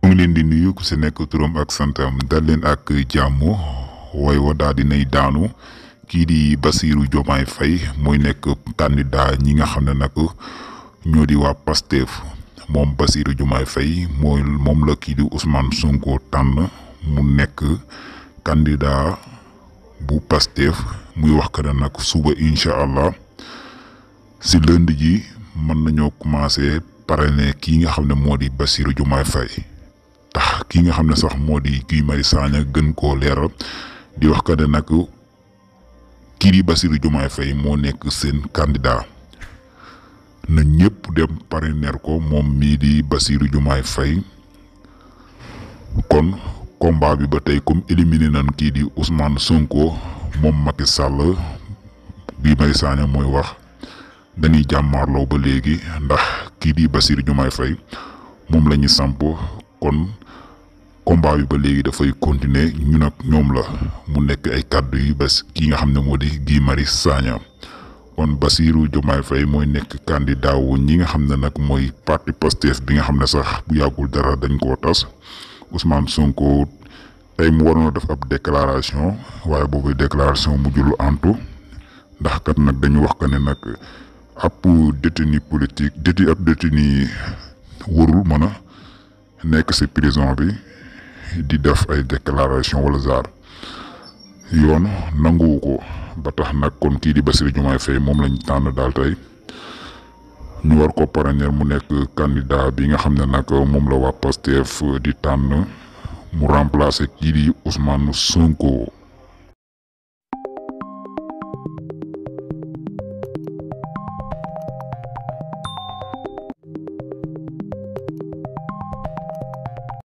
ngi leen di nuyu ku si nekk turam ak santam dal leen ak jàmm way wa daal dinay daanu kii di Bassirou Diomaye Faye mooy nekk candidat ñi nga xam ne nag ñoo di waa Pastef moom Bassirou Diomaye Faye moom la kii di Ousmane Sonko tànn mu nekk candidat bu Pastef muy wax que ne nag suba incha allah si lundi ji mën nañoo commencé parrainer kii nga xam ne moo di Bassirou Diomaye Faye tax kii nga xam ne sax moo di Guy Marius Sagna gën koo leeral di wax que ne nag kii di Bassirou Diomaye Faye moo nekk seen candidat na ñëpp dem parrainer ko moom mii di Bassirou Diomaye Faye kon combat bi ba tey comme éliminé nañ kii di Ousmane Sonko moom Macky Sall Guy Marius Sagna mooy wax dañuy jàmmaarloo ba léegi ndax kii di Bassirou Diomaye Faye moom la ñu samp kon combat bi ba léegi dafay continuer ñu nag ñoom la mu nekk ay kàddu yu bés kii nga xam ne moo di Guy Marius Sagna kon Bassirou Diomaye Faye mooy nekk candidat wu ñi nga xam ne nag mooy parti Pastef bi nga xam ne sax bu yàggul dara dañ koo tas Ousmane Sonko tey mu waroon a def ab déclaration waaye boobu déclaration mujjul antu ndax kat nag dañu wax que ne nag ab détenu politique détenu warul mën a nekk ci prison bi di def ay déclaration wala genre yoon nanguwu ko ba tax nag kon kii di Bassirou Diomaye Faye moom lañ tànn daal tey ñu war ko parrainer mu nekk candidat bi nga xam ne nag moom la waa Pastef di tànn mu remplacer kii di Ousmane Sonko.